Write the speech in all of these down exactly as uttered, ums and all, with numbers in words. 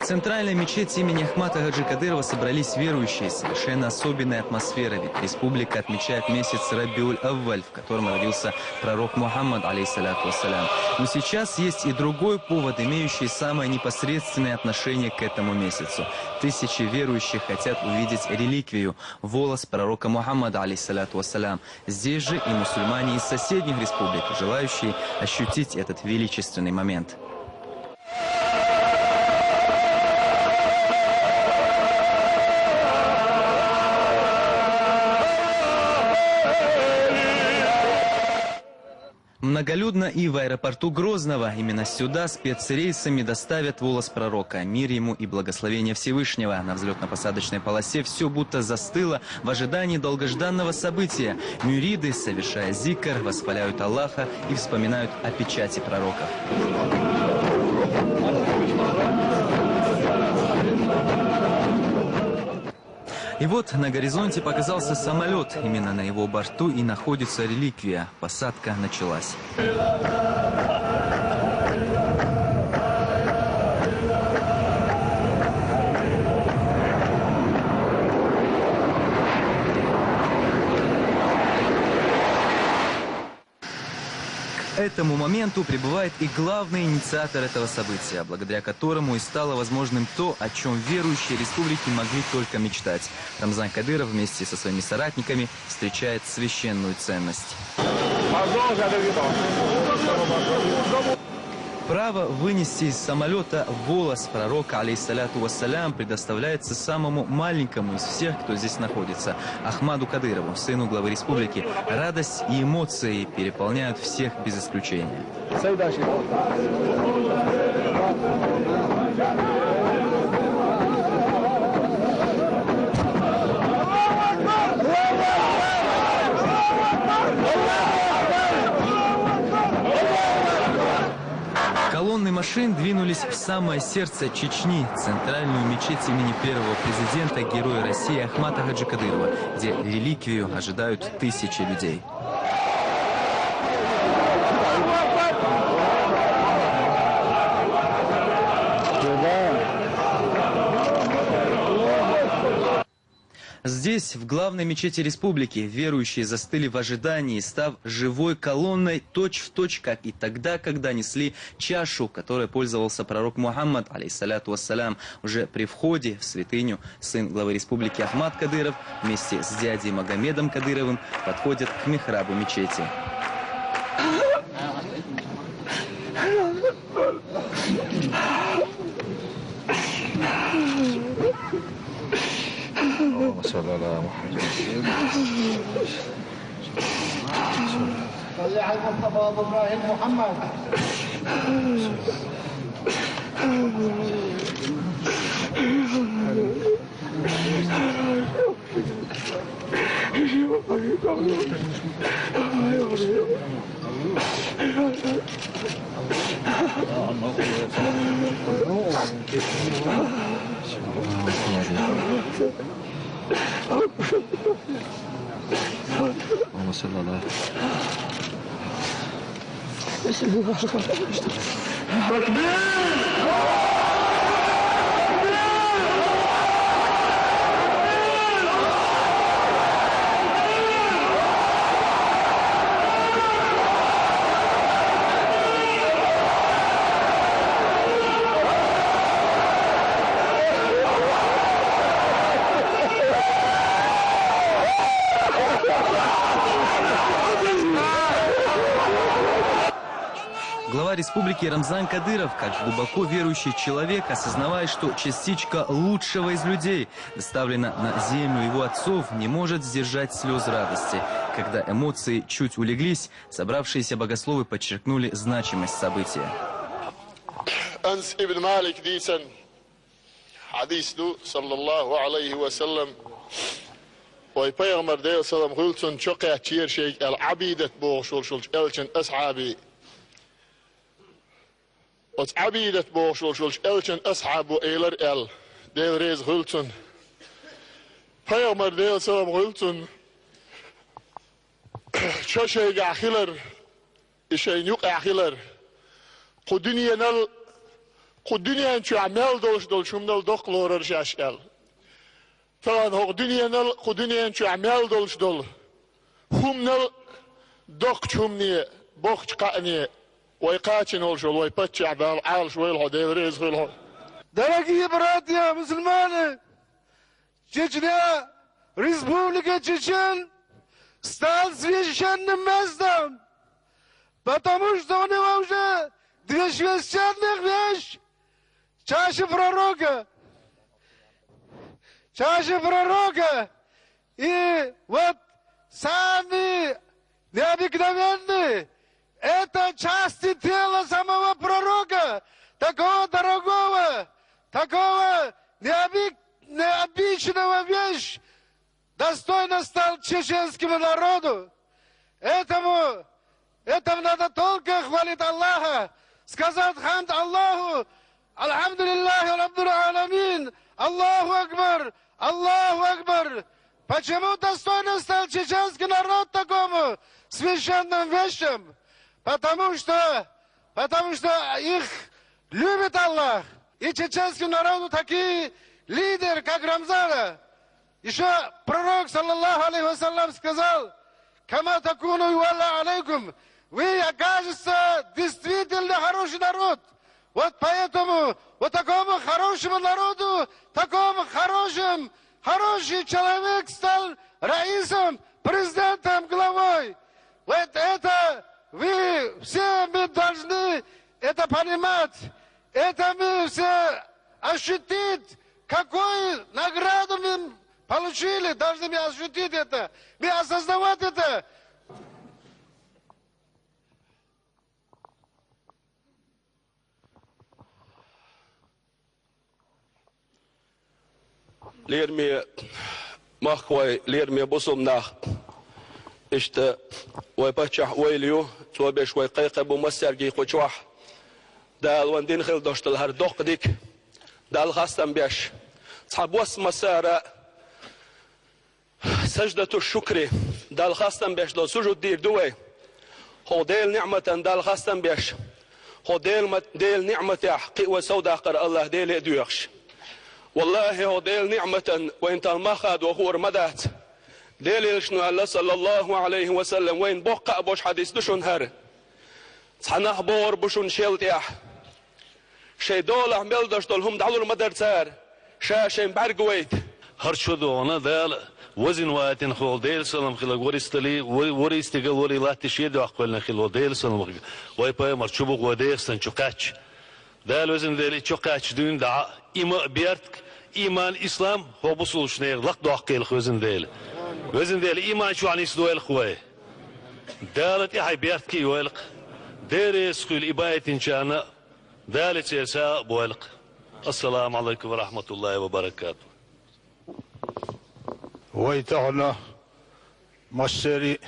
В центральной мечети имени Ахмата Хаджи Кадырова собрались верующие. Совершенно особенная атмосфера, ведь республика отмечает месяц Рабиуль-Авваль, в котором родился пророк Мухаммад, алейхиссалату вассалям. Но сейчас есть и другой повод, имеющий самое непосредственное отношение к этому месяцу. Тысячи верующих хотят увидеть реликвию, волос пророка Мухаммада, алейхиссалату вассалям. Здесь же и мусульмане из соседних республик, желающие ощутить этот величественный момент. Многолюдно и в аэропорту Грозного. Именно сюда спецрейсами доставят волос пророка. Мир ему и благословение Всевышнего. На взлетно-посадочной полосе все будто застыло в ожидании долгожданного события. Мюриды, совершая зикр, восхваляют Аллаха и вспоминают о печати пророков. И вот на горизонте показался самолет. Именно на его борту и находится реликвия. Посадка началась. К этому моменту прибывает и главный инициатор этого события, благодаря которому и стало возможным то, о чем верующие республики могли только мечтать. Рамзан Кадыров вместе со своими соратниками встречает священную ценность. Право вынести из самолета волос пророка, алейхиссалату вассалям, предоставляется самому маленькому из всех, кто здесь находится, Ахмаду Кадырову, сыну главы республики. Радость и эмоции переполняют всех без исключения. Колонны машин двинулись в самое сердце Чечни, центральную мечеть имени первого президента, героя России Ахмата Хаджи Кадырова, где реликвию ожидают тысячи людей. Здесь, в главной мечети республики, верующие застыли в ожидании, став живой колонной, точь-в-точь, как и тогда, когда несли чашу, которой пользовался пророк Мухаммад, алейхиссалату вассалям. Уже при входе в святыню сын главы республики Ахмат Кадыров вместе с дядей Магомедом Кадыровым подходят к михрабу мечети. اللهم صل على محمد. صل على المصطفى أبو إبراهيم محمد. اللهم صل على Глава республики Рамзан Кадыров, как глубоко верующий человек, осознавая, что частичка лучшего из людей доставлена на землю его отцов, не может сдержать слез радости. Когда эмоции чуть улеглись, собравшиеся богословы подчеркнули значимость события. Анас ибн Малик дийцан хьадис ду, саллаллаху алейхи ва саллам, вай пайхамар, Делан салам хуьлда цунна, чо кхаьчнера шайга аьлла, Ӏабидат бохуш волуш волчу элчан асхьабий. Оцу Ӏабидат бохуш волуш волчу элчан асхьабо элира аьлла, Дела реза хуьлда цунна. Пайхамар, Делан салам хуьлда цунна, чо шайгахь хилар, и шайна юкъахь хилар, кху дуьненал, Кху дуьнен чохь мел долуш долчу хӀуманал доккха лорара шаьш аьлла. Тахана хӀокху дуьненал, кху дуьнен чохь мел долуш долу хӀуманал доккхачу хӀумане, боккхачу кхаъне вай кхачийна волуш волу вай паччахь Дала Ӏалаш войла хьо, Дела реза хуьлда хьуна. Дорогие братья мусульмане, Чечня, Республика Чечен стал священным местом, потому что у него уже две священных вещи, чаша пророка, чаша пророка, и вот самый необыкновенный, это части тела самого пророка, такого дорогого, такого необы-, необычного вещь, достойно стал чеченскому народу. Этому, этому надо только хвалить Аллаха, сказать хамд Аллаху, Альхамдулиллахи Раббил Аламин, Аллаху Акбар, Аллаху Акбар. Почему достойно стал чеченский народ такому священным вещам? Потому что, потому что их любит Аллах. И чеченскому народу такие лидеры, как Рамзана. Ещё пророк, саллаллаху алейхи ва саллям, сказал: «Кама такуну ювалла алейкум». Вы окажется действительно хороший народ. Вот поэтому вот такому хорошему народу, такому хорошим, хороший человек стал раисом, президентом, главой. Вот это вы все мы должны это понимать. Это мы все ощутить, какую награду мы получили, должны мы ощутить это, мы осознавать это. Лераме махкахой, лераме бусалба нах, иштта вай паччахь ойла ю, цо беш вай кхайкхам бу массаьрга кху чохь. Дала вайн дина хила долуш долу хӀара доккха дика Далла хастам беш, цхьа бос массара саждату шукри, Далла хастам беш долу сужуд дийр ду вай. ХӀокху Делан ниъматан Далла хастам беш, хӀокху Делан ма-, Делан ниъматехь кхин а вай совдаккхар Аллах Деле а доьхуш. Валлахи, хӀокху Делан ниъматан вайна тахана мах хадо хуур ма дац. Делан Элчано аьлла, саллаллаху алейхи ва саллям, вайна боккха а болуш хьадис ду шуна хӀара. Цхьа нах богӀур бу шуна шел тӀехь. Шайн долахь мел долуш долу хӀума дӀалур ма дара цара, ша шайн бӀаьрг вайта. ХӀара чу догӀана Дала вазина ватина хӀокху Делан салам хилла, вари стали, вари, вари стигал, вари латти шен доккхуьйлина хилла Делан салам хилла. Вай пайхамар чу бу вай дехстан чу кхаьчча. Дала везан Дела и чу кхаьчча дуьйна дӀа, и ма а бертка, иман, ислам, хӀокху бусулбачу нехан лакхадоккхийла везан Дела. Везан Дела, иман чохь нисдойла вай. Дала тӀаьхье бертка а йойла. Деррис хуьлу и байтинчарна Дала церан сагӀа а бойла. Ассаламу алайкум ва рахматуллахи ва баракату. Вай тахана массери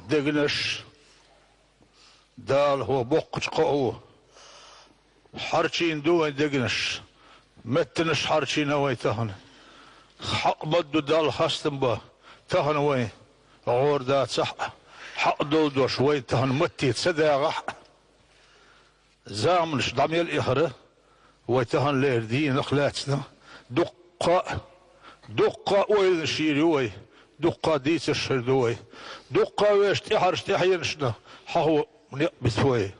дегнаш Дала хӀо боккхачу кхоо хьарчийна ду вайн дегнаш, меттанаш хьарчийна вай тахана. Хьакъ ма ду Далла хастам бан, тахана вайн гӀора дацахь а, хьакъ долу дош вайн тахана матте ца дагӀахь а. Заманаш дӀа мел эхара, вай таханлера дийнах лаьцна, дуккха а, дуккха а ойланаш йийр ю вай, дуккха а дийцарш хир ду вай, дуккха а вешан тӀаьхьарчу тӀаьхьенашна хьахо некъ бита вай.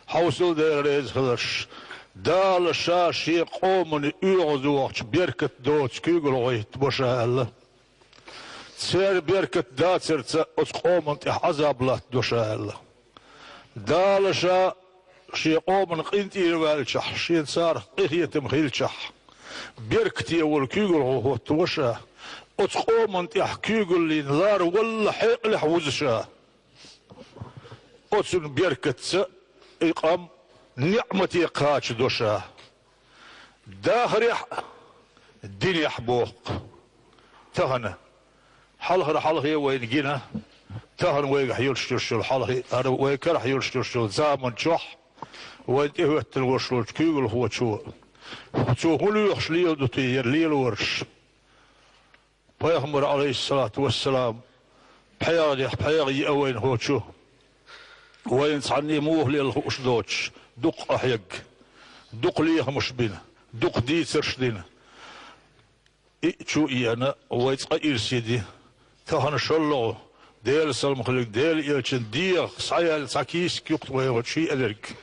Хьовсал Дела реза хиларш, Дала Ша Шен къоманна оьгӀазвахча беркат доцу куьйгалхой хӀиттабо Ша аьлла. Церан беркат дацарца оцу къоманна тӀехь Ӏазаб латтадо Ша аьлла. Дала Ша Шен къоманна къинтӀера ваьллачохь, Шен царах къинхетам хилчахь, беркате волу куьйгалхо хӀоттаво Ша, оцу къоманна тӀехь куьйгаллин лар валла хьекъалехь вуза Ша. Оцун беркатца и къам неӀмате кхачадо Ша. Дахарехь а, динехь а боху-кх. Тахана хьалхара хьалхе вайна гина, тахана вайгахь йолуш йолуш йолу хьалхе, хӀара вай карахь йолуш йолуш йолу заман чохь вайна тӀехӀоьттина волуш волчу куьйгалхочо, цо хӀун лоьхуш леладо те хӀара лелораш? Пайхамар, алейхиссалату вассалам, пхьегӀанех пхьегӀа еа вайна хӀокху чу. Вайна цхьанне муха лелла хууш доцуш, дукха къахьегга. дукха лехамаш бина, дукха дийцарш дина. И чу а еана, вай цкъа ирсе ди. Тахана шоллагӀа, Делан салам хиларга, Делан элчан дегӀах схьаяьлла цхьа кийсак ю-кх вайгахь ший элирг.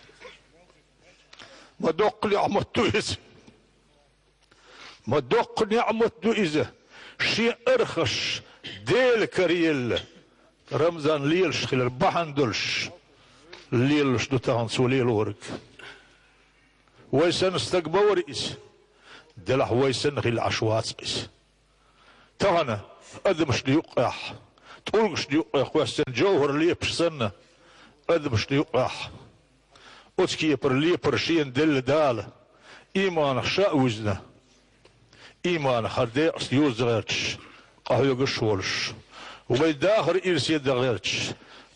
Ма доккха ниӀмат ду иза. Ма доккха ниӀмат ду иза. Шен архаш Делан кара елла, Рамзан лелаш хилар бахьана долуш, лелалуш ду тахана цо лелориг. Вай санна стаг ма вара иза, делахь вай санна хилла Ӏаш вац иза. Тахана адамашна юккъехь, тӀулгашна юккъехь кхоьссина, жовхӀар лепаш санна, адамашна юккъехь оцу кепара лепар шена делла Дала, ийманах ша а вуьзна, ийманах хӀара декъаста юза гӀерташ, къахьоьгуш а волуш, вай дахар ирсе дан гӀерташ,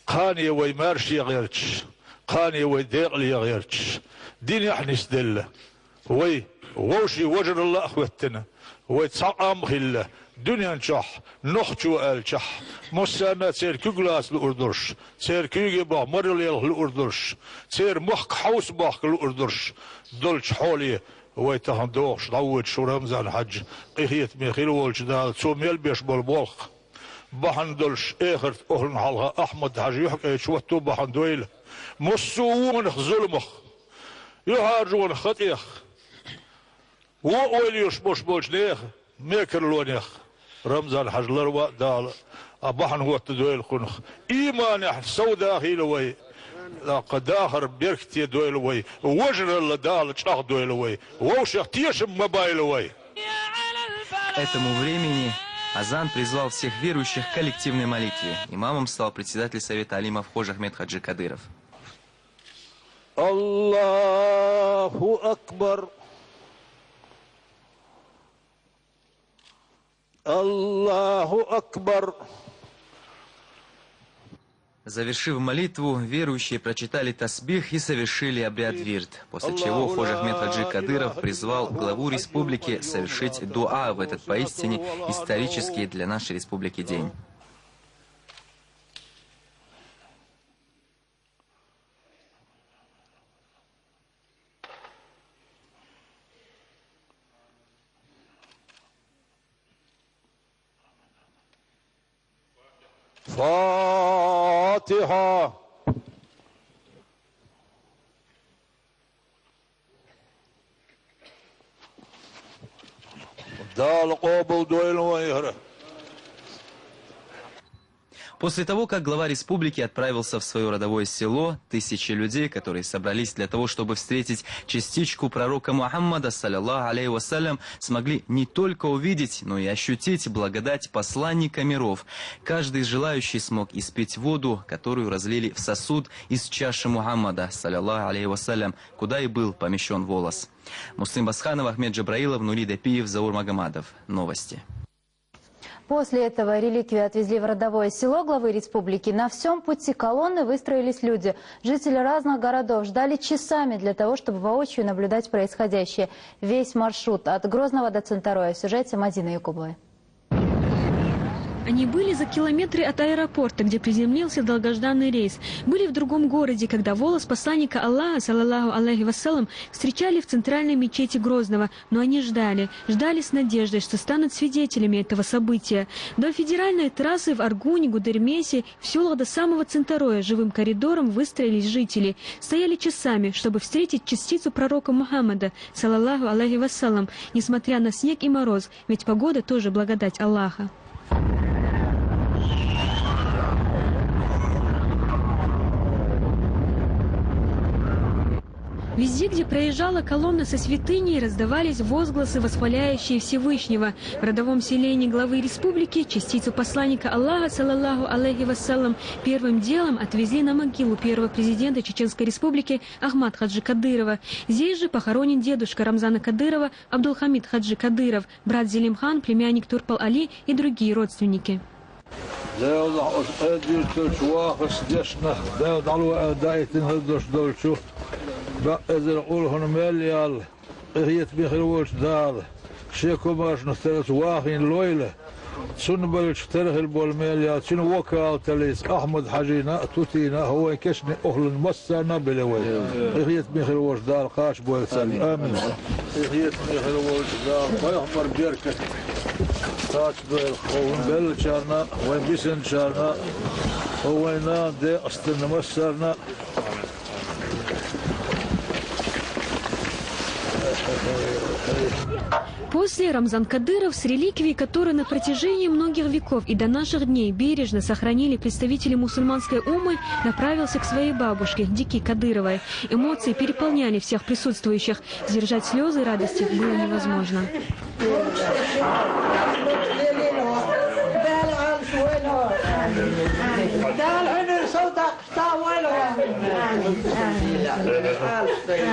кхане вай маьрша ян гӀерташ, кхане вай декъала ян гӀерташ, динехь нисделла. Вай вовшийн вежаралла а хӀоьттина, вай цхьа къам а хилла, дуьнен чохь, нохчо аьллачохь, массарна а церан куьг лаца луур долуш, церан куьйге боху марал елха луур долуш, церан махка хьовса бохка луур долуш долчу хьоле вай тахана дохуш дӀавоьдуш ву Рамзан-Хьаьжа, къинхетаме хила волчу Дала цо мел беш болу болх бахьана долуш, эхарт охӀлана хьалха Ахьмад-Хьаьжа юьхькӀайчу хӀотто бахьана дойла массо а вонах, зуламах, юьхьӀаьржонах, хатӀех, вон ойла йолуш болуш болчу нехан мекарлонех Рамзан-Хьаьжа ларван а Дала, а бахьана хӀотта дойла кхунах. Ийманехь совдахийла вай, тӀаккха дахар беркате дойла вай, вежаралла Дала чӀагӀдойла вай, вовшех тешам ма байла вай. К этому времени азан призвал всех верующих к коллективной молитве. Имамом стал председатель Совета алимов Хож Ахмед Хаджи Кадыров. Аллаху акбар! Аллаху акбар! Завершив молитву, верующие прочитали тасбих и совершили обряд вирд, после чего Хож Ахмед Хаджи Кадыров призвал главу республики совершить дуа в этот поистине исторический для нашей республики день. Фатиха. Дала къобалдойла вайн хӀара. После того, как глава республики отправился в своё родовое село, тысячи людей, которые собрались для того, чтобы встретить частичку пророка Мухаммада, салляллаху алейхи ва саллям, смогли не только увидеть, но и ощутить благодать посланника миров. Каждый желающий смог испить воду, которую разлили в сосуд из чаши Мухаммада, салляллаху алейхи ва саллям, куда и был помещён волос. Муслим Басханов, Ахмед Джабраилов, Нури Дапиев, Заур Магомадов. Новости. После этого реликвию отвезли в родовое село главы республики. На всём пути колонны выстроились люди. Жители разных городов ждали часами для того, чтобы воочию наблюдать происходящее. Весь маршрут от Грозного до Центороя в сюжете Мадины Якубовой. Они были за километры от аэропорта, где приземлился долгожданный рейс. Были в другом городе, когда волос посланника Аллаха, саллаллаху алейхи вассалам, встречали в центральной мечети Грозного. Но они ждали, ждали с надеждой, что станут свидетелями этого события. Вдоль федеральной трассы в Аргуне, Гудермесе, в сёлах до самого Центороя живым коридором выстроились жители. Стояли часами, чтобы встретить частицу пророка Мухаммада, саллаллаху алейхи вассалам, несмотря на снег и мороз, ведь погода тоже благодать Аллаха. Везде, где проезжала колонна со святыней, раздавались возгласы, восхваляющие Всевышнего. В родовом селении главы республики частицу посланника Аллаха, саллаллаху алейхи вассалам, первым делом отвезли на могилу первого президента Чеченской Республики Ахмад Хаджи Кадырова. Здесь же похоронен дедушка Рамзана Кадырова Абдулхамид Хаджи Кадыров, брат Зелимхан, племянник Турпал Али и другие родственники. Делахь оцу къеддиртарчу вахарца дешнах Дала дӀало аьлла даийтина хӀара дош долчу, бакъ эзар къулхьана мел ял, къинхетаме хир волчу Дала, шен комаьршанах тера оцу вахийна лойла, Цунна беллача тера хила болу мел яц, цуьнан вокал талица Ахьмад-Хьаьжина а, Тутина а, хӀо вайн кешнийн охӀлан массарна а белла вай. Къинхетаме хила волчу Дала кхача бойла царна. Амин. Къинхетаме хила волчу Дала пайхамар беркат кхача дойла хӀо вайн беллачарна а, вайн бисинчарна а, хӀо вайн нана декъастанна массарна а. После Рамзан Кадыров, с реликвией которой на протяжении многих веков и до наших дней бережно сохранили представители мусульманской уммы, направился к своей бабушке, Дике Кадыровой. Эмоции переполняли всех присутствующих. Сдержать слезы радости было невозможно.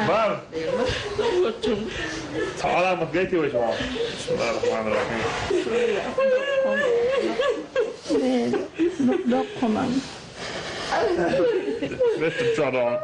Бам! Цхьа Ӏаламат гайтий вай чохь? Бисмиллахир-рахманир-рахим. Доккха мам. Беттар чохь догӀу.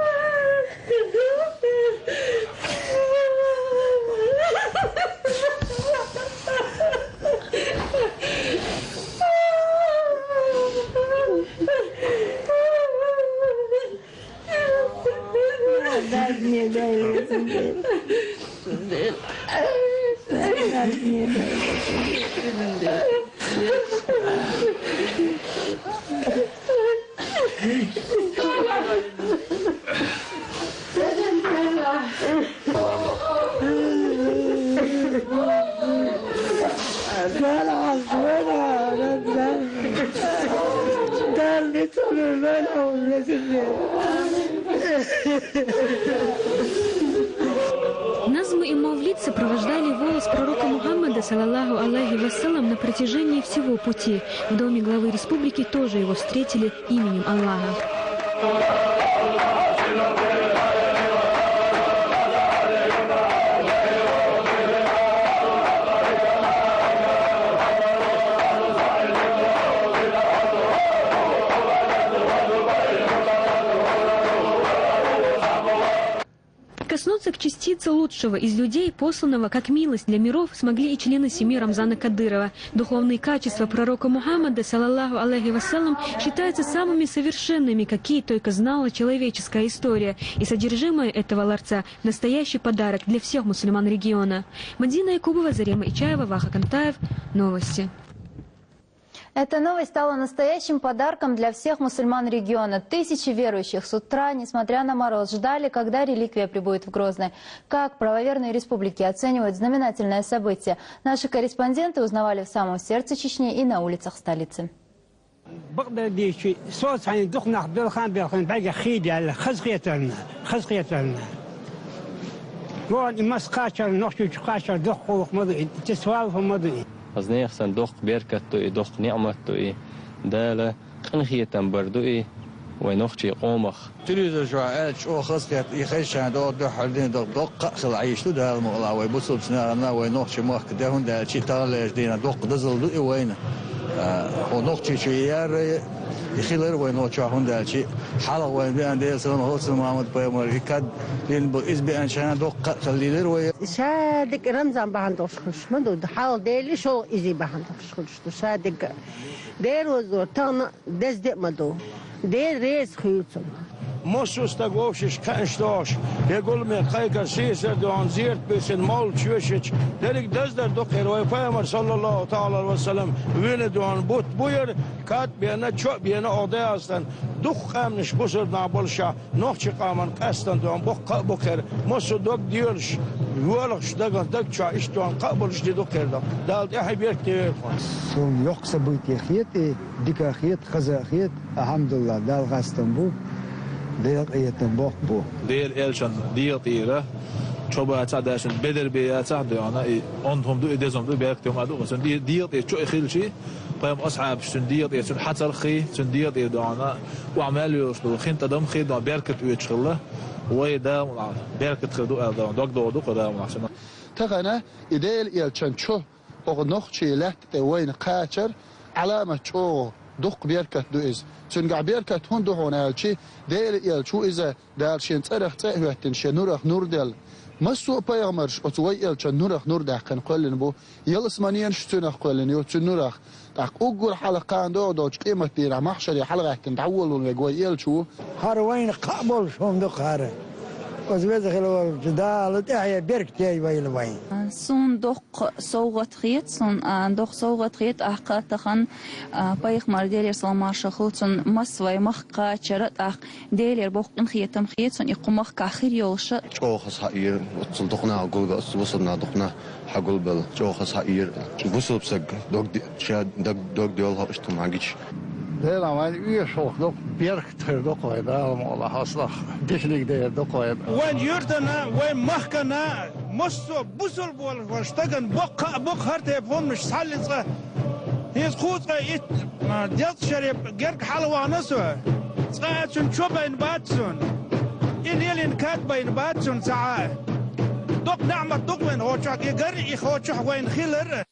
Назмы и мавлид сопровождали волос пророка Мухаммада, саллаллаху алейхи вассалям, на протяжении всего пути. В доме главы республики тоже его встретили именем Аллаха. Прикоснуться к частице лучшего из людей, посланного как милость для миров, смогли и члены семьи Рамзана Кадырова. Духовные качества пророка Мухаммада, саллаллаху алейхи вассалям, считаются самыми совершенными, какие только знала человеческая история, и содержимое этого ларца — настоящий подарок для всех мусульман региона. Мадина Якубова, Зарема Ичаева, Ваха Кантаев. Новости. Эта новость стала настоящим подарком для всех мусульман региона. Тысячи верующих с утра, несмотря на мороз, ждали, когда реликвия прибудет в Грозный. Как правоверные республики оценивают знаменательное событие? Наши корреспонденты узнавали в самом сердце Чечни и на улицах столицы. Бакъдерг дийцича, соцахьийна дукха нах белхан-белхан бӀаьргех хийдаьлла, хазахетарна, хазахетарна. Вон и мас кхачар, Нохчийчу кхачар доккха гӀуллакх ма ду и, цецвалла хӀума ма ду и. Хаза нехан санна доккха беркат ду и, доккха ниӀмат ду и. Дала къинхетам бар ду и вайн нохчийн къомах. Телевизор чохь аьлча, чӀогӀа хазахетта, и хезчарна догӀу дуьххьара дина доккха, доккха а хила Ӏийш ду, Дала мукъалахь, вай бусалбачу нахана, вай нохчийн махка де, хӀунда аьлча и таханлерчу дийнахь доккха дозалла ду и вайна. А, хӀо Нохчийчу и яра, и хилар вай нохчохь, хӀунда аьлча и хьалха вайна беана Делан салам хилда цунна Мухьаммад-пайхамар, и кад дина бу, иза беанчу хенахь доккха а хила лелира вай. Ша дика Рамзан бахьана долуш хуьлуш ма ду, хьалха Дели шолгӀа изи бахьана долуш хуьлуш ду. Ша дика Дера вазор тахана деза де а ма ду. Дела реза хуьлу цунна. Массо а стаг вовшашка кхаьънаш дохуш, я гуламе кхайкхар сийсара дуьхьал зерат буьйсина мовлид чоьшачу, дерриг даздар ду кхера вай пайхамар, саллаллаху таӀала Ӏалайхи ва саллам, вина дуьхьал бутт бу яра, кад а бена, чо а бена, оха ДегӀастан дукха къаьмнаш бусурба нах болуш а, нохчийн къоман къаьстина дуьхьал боккха а бу кхера, массо а дог доьлуш, воьлхуш дагах даг чохь иштта дуьхьал кхаъ болуш де ду кхера ду. Дала тӀаьхье беркате йойла хьуна. Суна йоккха событие хета и. Дика а хета, хаза а хета, алхьамдулиллахӀ, Далла хастам бу, Делан къинхетам боккха бу. Делан элчан дегӀа тӀера чо бацахь а, дашна бедар бен яцахь а дуьхьал, и онда хӀума ду, и деза хӀума ду, и беркате хӀума ду, цуьнан де-, дегӀа тӀера чо и хилчий, пайхамар асхьабаш цуьнан дегӀа тӀера, цуьнан хьацарх хи, цуьнан дегӀа тӀера дуьхьал, охьа мел йолуш долу хин тӀадам хи дуьхьал беркат оьцуш хилла, вай Дала мукъалахь беркат хир ду аьлла, дог догӀу ду кху Дала мукъалахь цуьнан. Тахана и Делан элчан чо оха нохчийн лаьтта тӀе вайна кхачар, Ӏаламат чӀогӀа дуккха беркат ду иза. Цуьнгахь беркат хӀунда ду хьуна аьлчи, Делан элча ву иза, Дала шен цӀарах цӀе а хӀоьттина, шен нурах нур делла. Массо а пайхамарш оцу вай элчан нурах нур даьккхина кхоьллина бу, ялсаманенаш цуьнах кхоьллина ю, цуьнан нурах. ТӀаккха уггар хьалха кхана догӀу долчу къематдийнахь, махьшаре хьалагӀаьттина дӀаволавелла верг вай элча ву. ХӀара вайна кхаъ болуш хӀума ду-кх хӀара. Оцу веза хила волчу Дала тӀаьхье беркате йойла вайн. Суна доккха совгӀат хета, суна, а, доккха совгӀат хета, тӀаккха тахана, а, пайхамар, Делера салам-маршалла хуьлда цунна, массо а вай махка кхачара, тӀаккха Делера боккха къинхетам хета суна и кху махкахь хир йолуша. ЧӀогӀа хаза хьаийра, оццул дукха нах гулбелла, оццул бусалба нах дукха нах хьагулбелла, чӀогӀа хаза хьаийра. Бусалба стаг дог де-, ша даг, дог доьлху иштта хӀума хьагича. Делан вайн оьшург ду-кх, беркат хир ду-кх вайн, Дала мукъ лахь, аслах диканиг дер ду-кх вайн. Вайн юьртана, вайн махкана, массо а бусалба волуш волу стагана боккха а бу-кх хӀара тайпа хӀуманаш цхьаллица. ХӀинца кхузткъе итт, а, делкъа шаре герга хьалавахана со. Цкъа а цуьнан чо байна бац суна. И лелийна кад байна бац суна ца Ӏа. Доккха неӀмат ду-кх вайн хӀокху чохь, и гар а, и хӀокху чохь вайна хилар.